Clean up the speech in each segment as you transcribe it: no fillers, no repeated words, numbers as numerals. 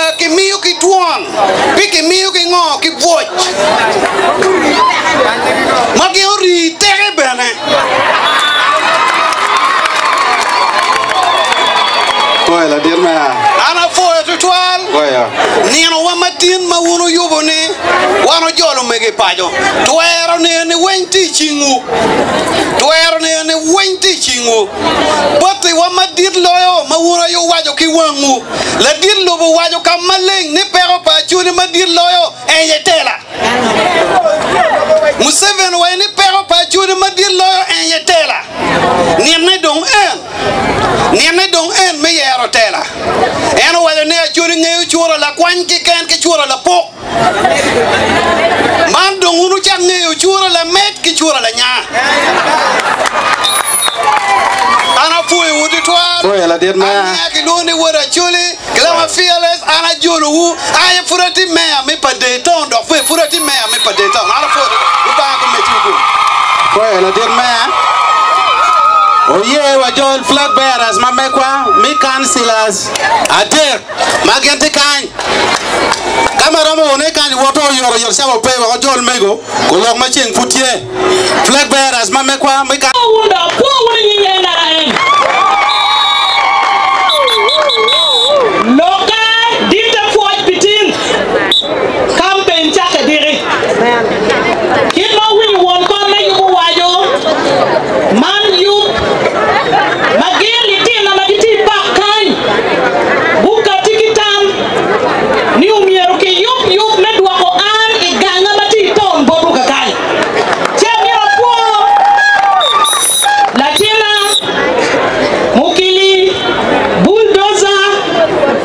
Tela kimiyo ki twon, pi kimiyo ki ngo? Ki bwoc. Ma gin orii teke bene. Pwoyo ladit mea. An apwoyo tutwal. Pwoyo. Ninowa matin ma wun wuyubo ni wan ojolo omege i paco. Twero neni weng tye i cingwu. Twero neni weng tye i cingwu. Bottiwa madit loyo ma wun aye wuwaco ki wangwu. Ladit lobo owaco ka maleng ni peko pa Acholi madit loyo en aye tela. Museveni owaco ni peko pa Acholi madit loyo en aye tela. Ninne dong en. Ninne dong en me yero tela. En owaco ni Acholi ngeyo cura lakwany kiken ki cura lapuk. Man dong wun wucak ngeyo cura lamed ki cura lanya. An apwoyowu twatwal. Pwoyo ladit mea. An nia kilwongo ni Wod Acholi, Gilama Fearless, an ajolowu. An aye pud atye meya me Pader Town dok bene pud atye meya me Pader Town. An apwoyo twatwal. Lubanga gumeddiwu gum. Pwoyo ladit mea. Oye wajol flag bearers ma mekwa mi councillors adek. Ma gin tye kany, ka ma romo wone kany woto oyotoyot cawa ope wek ojol mego gulok ma ceng pud tye. Flag bearers ma mekwa me ka. Wun dok kwo wun i nying NRM. Lokka ditte pwoc pi tin kampen cakke diki. Kit ma wuwinyo won kom me yub owaco, man yub ma gin litino ma gitye i pak kany gukatti ki tam ni omyero kiyub yub me dwoko an i ganga ma tye i taun botwu kakany. Ci amyero apwo latinna Mukili Bulldozer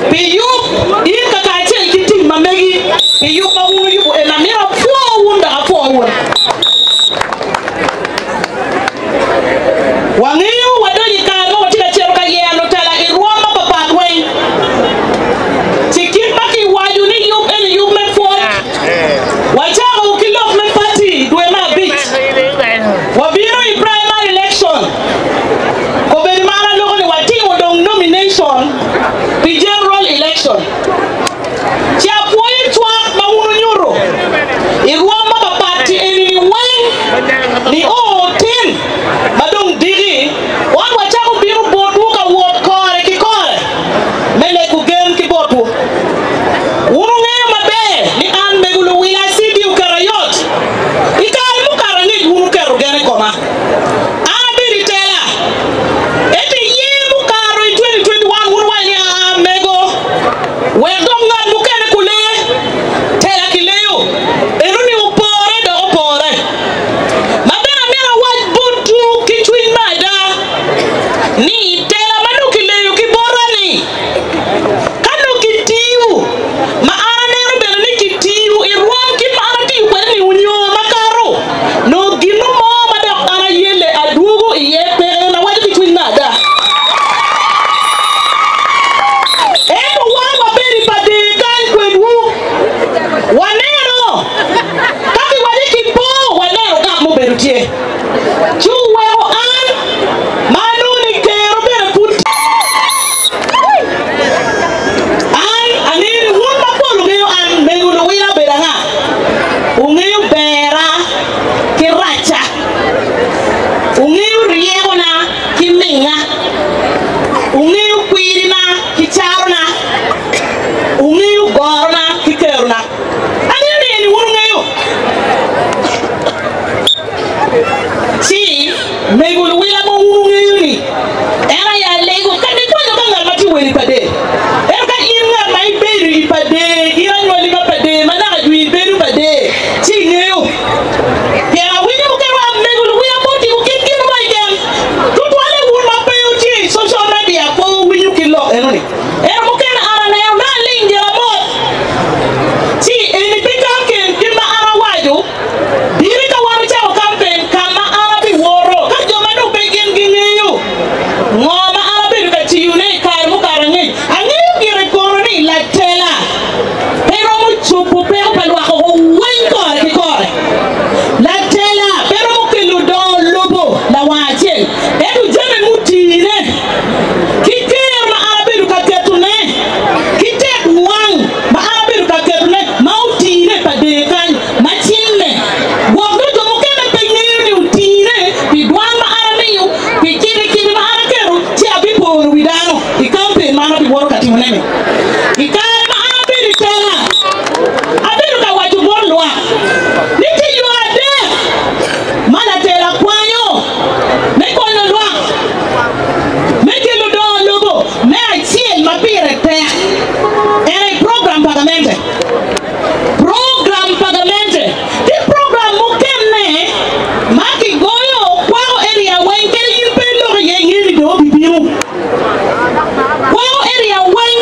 pi yub in kakacel ki tim ma megi pi yub ma wun wuyubo eni. Amyero apwo wun dok apwo wun. Wangeyo wadonyo i kare ma watye ka cito ka yero lutela i rwom mapapat weng. Ci kit ma kiwaco ni yub eni yub me pwony, wacako ki lok me pati i dwe me abic. Wabino i primary election, kobedo ma an aloko ni watimo dong nomination pi general election. Ci apwoyo cwak ma wun wunyuto i rwom mapapat-ti eni-ni weng nio tin ma dong diki, wan wacako bino botwu ka wot kore ki kore me lego gen ki botwu. Wun wungeyo maber ni an mego luwila CD oketo ayot. I kare mukato angec wun wuketo gen i koma. An abedo i tela. Ento i yer mukato i 2021 wun wuwaco ni aa mego. Wek dok ngat mukene kule tela ki leyo enoni opore dok opore. Ma bene amito awac botwu ki cwiny me ada ni tela ma nongo kileyo ki bota-ni, ka nongo kitiyo ma an aneno bene ni kitiyo i rwom kit ma an atiyo kwede-ni onyo makato, nongo gino mo ma dok an ayelle adwogo iye peke, en awaco ki cwiny me ada. Ento wan wabedo i pader kany kwedwu, waneno ka kiwaco ni kipo, waneno gak mubedo tye, ci oweko an ma anongo ni kero bene pud tye. An angeyo ni wun mapol wungeyo an, mego luwila obedo anga? Wungeyo berra ki racca, wungeyo ryekona ki mingnga, wungeyo kwirina ki carona, wungeyo gorona ki kerona. Angeyo ni eni wun wungeyo. Ci mego luwila ma wun wungeyo-ni, en aye alego ka nikwanyo ka ngat ma tye wel i pader. Ento ka in ngat ma ibedo i pader, in anywali ma pader, ma naka jwi ibedo pader, ci ingeyo. Pien awinyo mukene wa mego luwila ma otimo kit gin mo keken, tutwalle wun ma pe wutye i social media pe wuwinyo kit lok enoni. Ento mukene an aneno nongo aling gira mot, ci eni pe kampen kit ma an awaco. Bino ka wan ocako kampen ka ma an abiwoto, ka jo ma dong pe gin gingeyo ngo ma an abedo ka tiyone i kare mukato angec. Angeyo gire kono ni latela pe romo cobo peko pa lwak oko weng kore ki kore. Latela pe romo kelo dongo lobo lawang acel, ento jami mutine ki ker ma an abedo ka keto. wacone-ni. I kare ma an abedo i tela, abedo ka waco bot lwak ni tye yo adek ma latela kwanyo me konyo lwak me kelo dongo lobo. Me acel ma pire tek en aye program pa gamente. Program pa gamente. Tye program mukene ma kigoyo kwako area weng kadi in pe iloko iye inge ni dong obibino. Kwako area weng.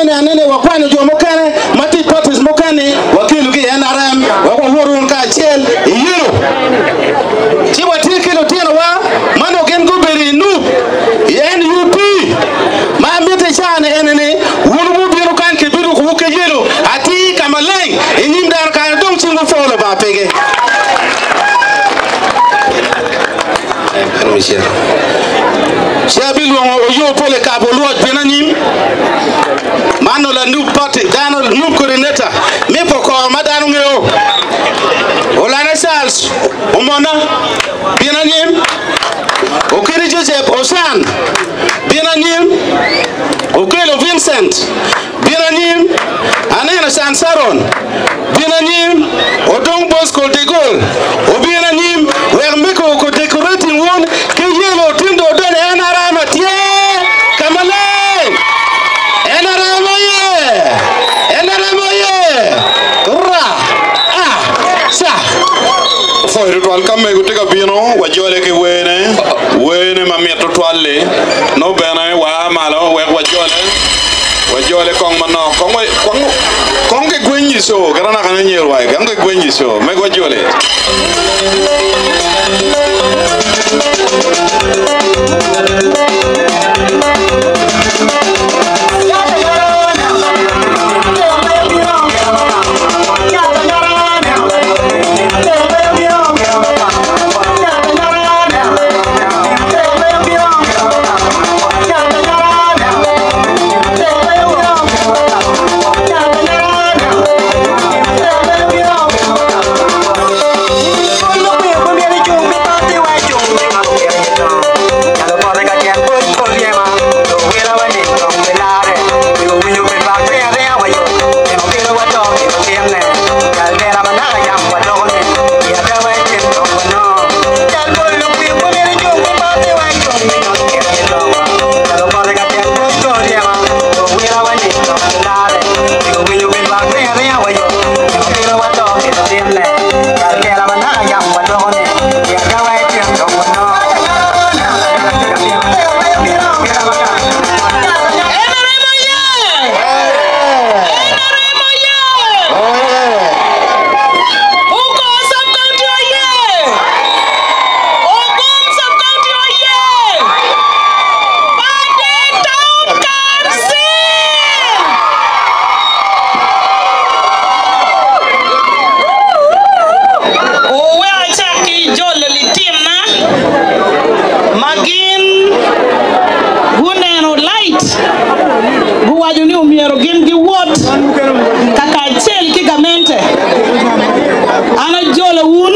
me niang ni wakwanyo jo mukene ma tye i parties mukene wakelogi i NRM wek wawot wunu kacel i yelo. Ci watye ki lutinowa ma nongo gin gubedo i NUP, i NUP, ma mitte i caa-ni eni-ni, wun wubino kany kibirukowu ki yelo atir ka maleng i nyim dano kany dong cingwu pwo Lubanga pigi. Ci abilwongo Oyoo Polycarp Oluoch bin anyim, man onongo la-NUP party, dano NUP coordinator me Pokor ma dano ngeyo. Olana Charles Omona bin anyim, Okiri Joseph Ocan bin anyim, Okello Vincent bin anyim, Aneno Can Saron bin anyim, Odong Bosco Degol obin anyim wek meko ko decorating wun ki yelo tindo odonyo NRM atye ka maleng. NRM oye! NRM oye! Ra! A! Ca! Pwoyo tutwal ka mego tye ka bino, wajole ki wene, wene ma mit tutwal-li. Nongo bene waa malo wek wajole, wajole kong manok. Kong wa, kong, kong kigweny i co, kit anaka ne nyer wa, kong kigweny i co, mego wajole. NRM oye! NRM oye! Uko sub-county oye! Ogom sub-county oye! Pader Town Council! Owek acak ki jolo litinna ma gin guneno light guwaco ni omyero gin giwot kakacel ki gamente. An ajolo wun,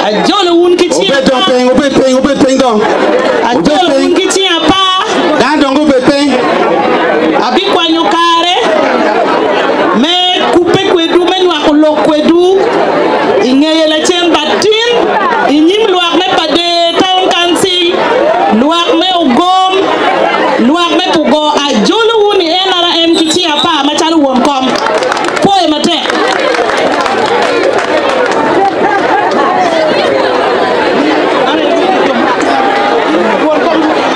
ajolo wun ki cing Obed dong apar, piny, obed piny, obed piny dong. Obed ajolo wun piny. ki cing apar. Dano dong gubed piny. Abikwanyo kare me kubbe kwedwu, me nywako lok kwedwu i ngeye lacen batin i nyim lwak me Pader Town Council, lwak me Ogom, lwak me Pugo. Ajolo wun i NRM ki cing apar macalo won kom. Pwoyo matek. Won kom.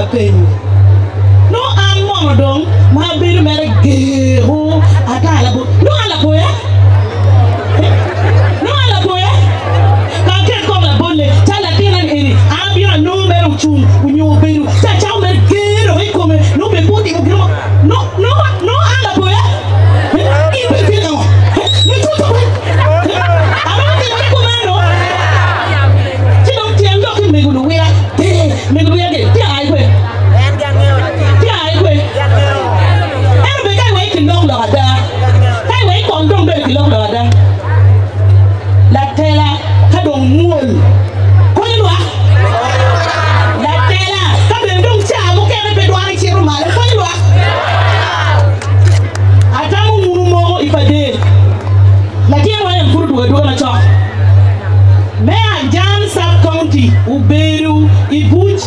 apenyo. Nongo an mono dong ma abedo mere ger-ru ata labo, nongo an lapoya? Nongo an lapoya? Ka aket kong labolle, calo latinna-ni eni, an abino anongo mere ocung onyo obedo, ci acako mere ger dok i kome, nongo bene pe otimo gin mo. Nongo an lapoya? In bene itye ka ngo? Aromo timone kumeno? Ci dong tyen lok ki mego luwila, ee, mego luwila gire, tye ai kwe? Tye ai kwe? Ento bene ka iweko kilok lok ada, ka iweko kong dong bene kilok lok ada, latela ka dong mwol konyo lwak, latela ka bene dong ca mukene pe dwaro icito malo konyo lwak. Atamo wunu moko i pader. Latin wa en pud odwogo adwoga macok me Ajan Sub County obedo i buc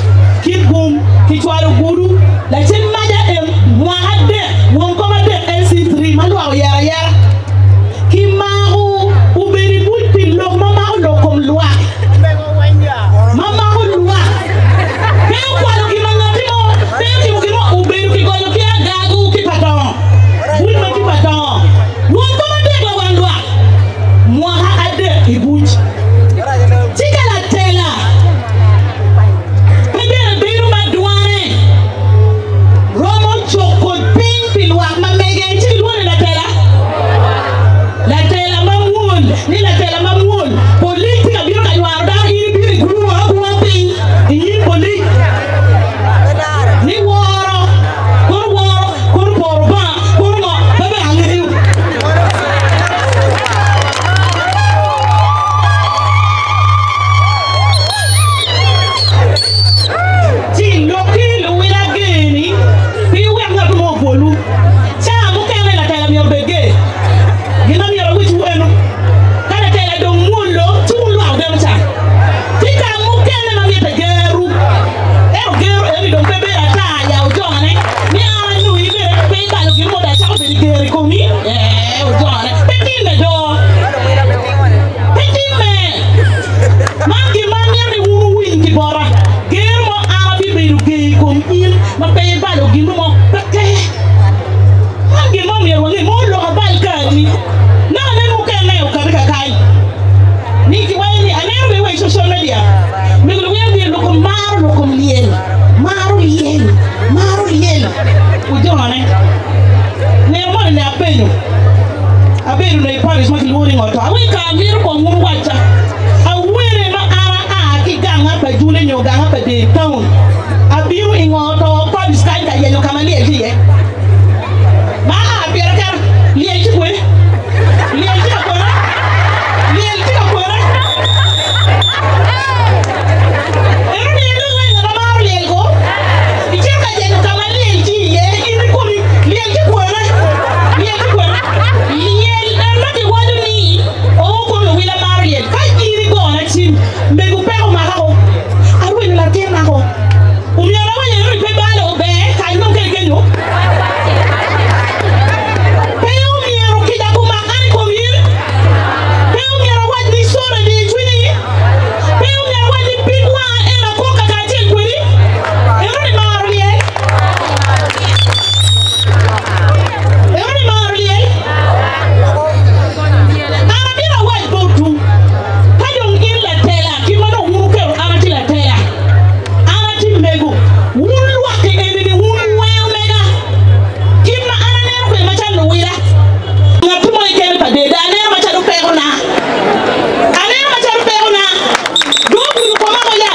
Kitgum kicwalo gudu lacen maca en mwaka adek won kom adek LC3 ma lwak oyero ayera ki mako obedo i buc pi lok ma mako lok kom lwak ma mako lwak pe okwalo gin ma ngati mo pe otimo gin mo obedo kigonyo ki agago ki pa tongo buc ma tye pa tongo. Won kom adek lawang lwak, mwaka adek i buc. Ci ka latela pe bene bedo ma dwane romo coko piny pi lwak ma mege, ci kilwongo ni latela, latela ma mwol, ni latela ma mwol. Polic tye ka bino ka nywaro dano, in ibino iguro agura piny i nyim polic ni woro, kono woro, kono poro banga. Kono ngo pe ber angeyo. Ci lokki luwil ager-ni pe iwek ngat mo obwolwu. Ca mukene latela myero obed ger. Gin ma myero awecwu eno, ka latela dong mwolo ci wun lwak wudeno can. Tye ka mukene ma mitte gerwu, ento gero eno-ni dong pe bedo ata ya ojongane ni an anongi bene pe ibalo gin mo dong acako bedo ger i komi ee ojongane pe timme do pe timme man gin ma amito ni wun wuwiny ki bota gero mo an abibedo ger i kom in ma pe ibalo gin mo peke man gin ma omyero wange mo lok abal kadi naka nen mukene okati kakany ni kiwaco ni aneno bene wa i social media mego luwil bino loko maro loko lyel maro lyel maro lyel ojone nino moni ne apenyo abedo ne i parish ma kilwongo ni ngo to awe ka amito kong wun wacca awene ma an aa ki ganga pa jule nyo ganga pa deri town abino i ngo to parish kany ka yenyo ka ma lyel tye iye ma aa pira kena lyel tye kwe lyel tye ka kwene lyel tye ka kwene Ento ni en dong ngat ma maro lyel ko, icito ka yenyo ka ma lyel tye iye, in ikomi lyel tye kwene, lyel tye kwene. Lyel en ma kiwaco ni oo kom luwila maro lyel, ka in igona cim, mego peko omaka ko, arwenyo latinna ko, omyero awac eno ni pe balo ber kany dong kene kenyo. Pe omyero kica gumak an i kom in. Pe omyero awac ni cone di i cwinyi. Pe omyero awac ni pig wanga en akoka kacel kwedi. Ento ni maro lyel. Ento ni maro lyel. An abino awac botwu, ka dong in latela, kit ma dong wun wuketo an atye latela, an atye mego, wun lwak-ki eni-ni wun weng mega, kit ma an aneno kwede macalo luwila. Ngat mo keken pa deda aneno macalo pekona. Aneno macalo pekona. Dong ogudo koma ko ya.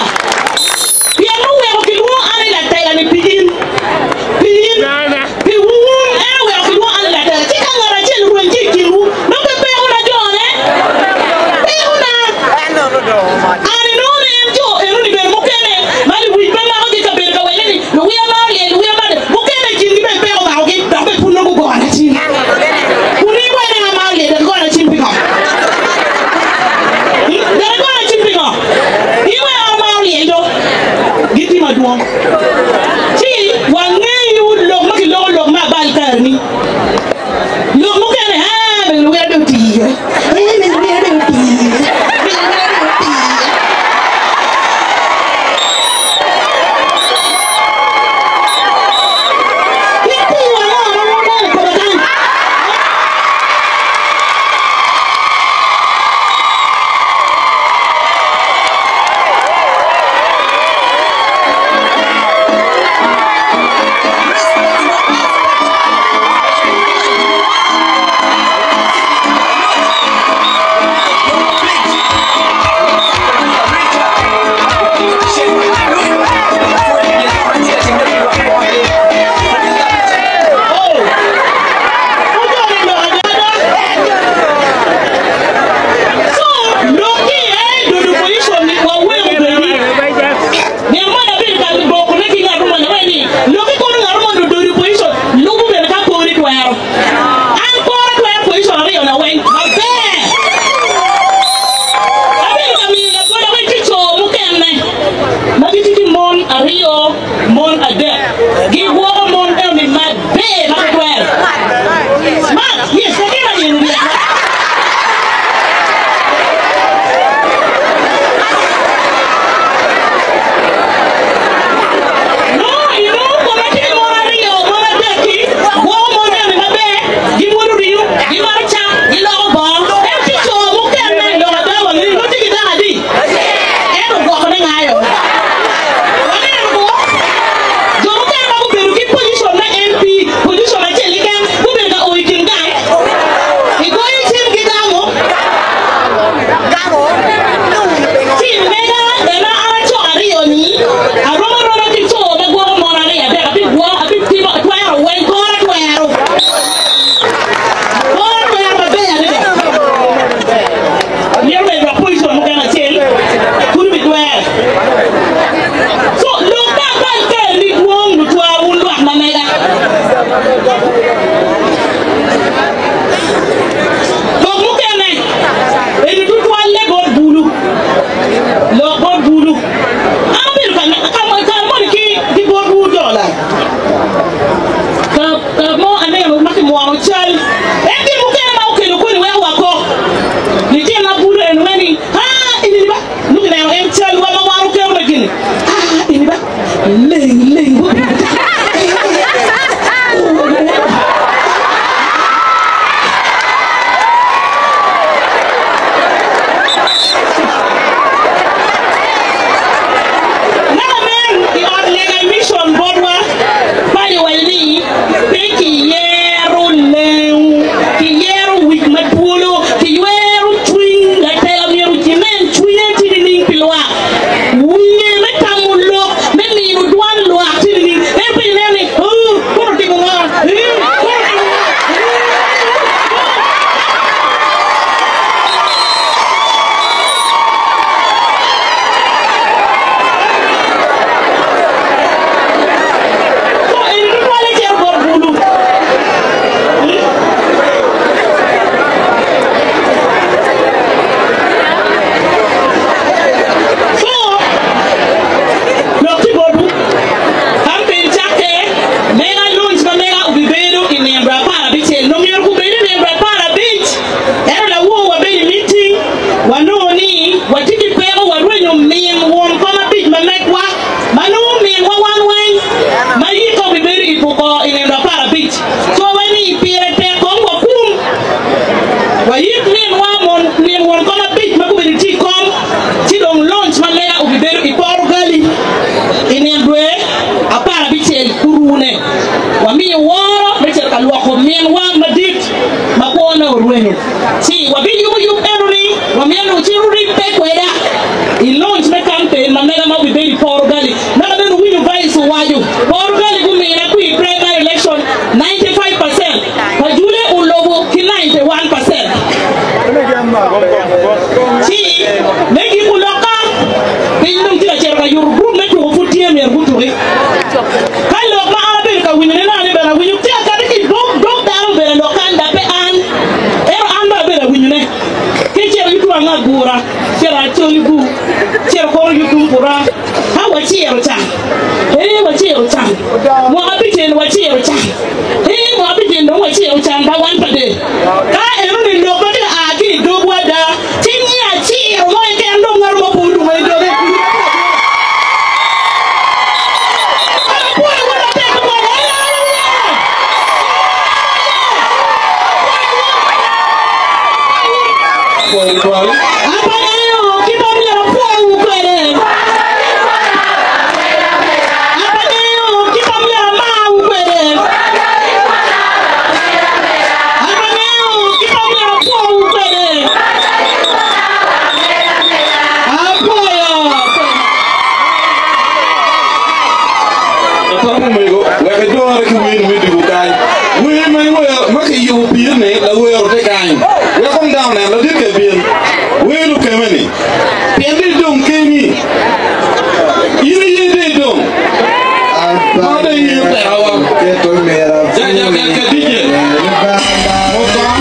Pien oweko kilwongo an i latela ni pi in. Pi in. Pi wun. En oweko kilwongo an i latela. Ci ka ngat acel orweny ki i kinwu, nongo pe pekona jone. Pekona. An inongo ni en jo enoni bene mukene ma lewic pe makogi kabedo ka wene ni luwiya ma olyel, luwiya ma mukene i kingi bene peko omakogi dok bene pud nongo gugona cim. Kun in wene nga ma olyel dok igona cim pingo? Dok igona cim pingo? In wene an ma olyel do gitye madwong. Ci wangeyo lok ma kiloko lok me abal kareni. Lok mukene, aa, mego luwiya dong otiyo. Ee, mego luwiya dong otiyo. Mego luwiya dong otiyo. aryo, mon adek. Gigwoko mon eno-ni maber ma pe twere. Smart! Yes, latin aye-ni ryek ma. No, inongo koma tye mon aryo, mon adek-ki, gwoko mon eno-ni maber, gimwodo ringo, gimato cak, giloko bongo. Ento tye co mukene, lok ada wangeyo, nongo tye ki dako adi? Ento gwokone ngayo. Waneno ko, jo mukene ma gubedo ki pocicon me MP, pocicon acel keken, gubedo ka o i kin gang, gigoyo cim gigamo. Ci mega bene an aco aryo-ni, arom aroma ki co ma gwoko mon aryo adek, abigwoko, abitimo, twero weng, kore twero. Kore twero maber adada. Myero bene dok pocicon mukene acel pud obitwere. So, lok me akal kel ni dwong lutwa wun lwak ma mega. Lok mukene eni tutwalle bot bulu. Lok bot bulu. An abedo ka kare moni ki ki botwu jo la. Ka ka mo aneno ma kimwono cal. En gin mukene ma okelo koni weko wakok. Litino ma bulu eni weng ni, Aa, eni ni ba, nongo kineno en calwa ma wan oketo me gini. Aa, eni ba, leng leng bot Naka men i ot lega i mission botwa, paco waco ni pe kiyero lengo, kiyero wic ma twolo, kiywero cwiny latela myero kinen cwinye tye nining pi lwak, wiye me tamo lok me mino dwan lwak tye nining. En pe ineno ni, Ooh, kono otimo ngo? Ee, kono otimo ngo? Ee, So eni tutwalle cito bot bulu. So lok tye botwu, Campaign cakke, mega lunch ma mega obibedo i nino 15. Nongo myero gubed i nino 15. Ento lawor wabedo i meeting, wanongo ni watye ki peko, warwenyo min won kom abic ma megwa, ma nongo minwa wan weng, ma yika obibedo i Pukor i nino 15. Cowe ni pire tek kong wakum, wayik minwa mon min won kom abic ma gubedo tye i kom, ci dong launch ma mega obibedo i Poro Gali i nino dwe 16 kurune. Wamiyo woro me cito ka lwoko minwa madit ma kwone orwenyo. Ci wabiyubo yub eno-ni, wamito ni wucit wuribbe kweda i launch me kampen ma mega ma obibedo i Poro Gali. Naka bene wuwinyo Vice owaco, Poro Gali gumina kwi primary election 95%, Pajule olubo ki 91%. Ci me giko lokka, piny dong tye ka cito ka yuto gurup me tuko pud tye myero gutuki. Ka lok ma an abedo ka winyone nongo ni bene awinyo tye akati ki i dog dog dano bene lok kany da pe an ento an bene abedo awinyone ki cito yutu anga agura cito acoli gu cito koro yutu pura ka waciro can ee waciro can mwaka abicel waciro can ee mwaka abicel dong waciro can pa wan pa del ka eno ni lok ma tye ka a ki i dogwa ada ci nyi aciro mo keken dong ngat mo pe orumo i doge. Atamo omego wek idore ki wer me dwogo kany. Wer ma iwero ma kiyubo pire-ni lawero tye kany. Wek kong dano onen ladit ka ibin. Wer lukeme-ni pien dong idong keni. In aye dong idong. Ma dong in otekawa. Ja ja ka ka DJ. Mukong.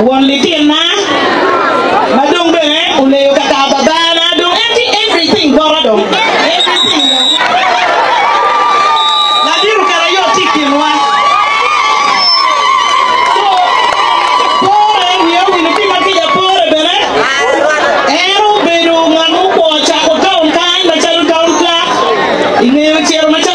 Won litinna ma dong bene oleyo kaka babana dong en tye everything bota dong everything dong. Ladit Okerayot tye i kinwa. So pore wiya owilo ki ma kica pore bene. En obedo ngat mukwongo cako town kany macalo town clerk i ngeyo cito macalo.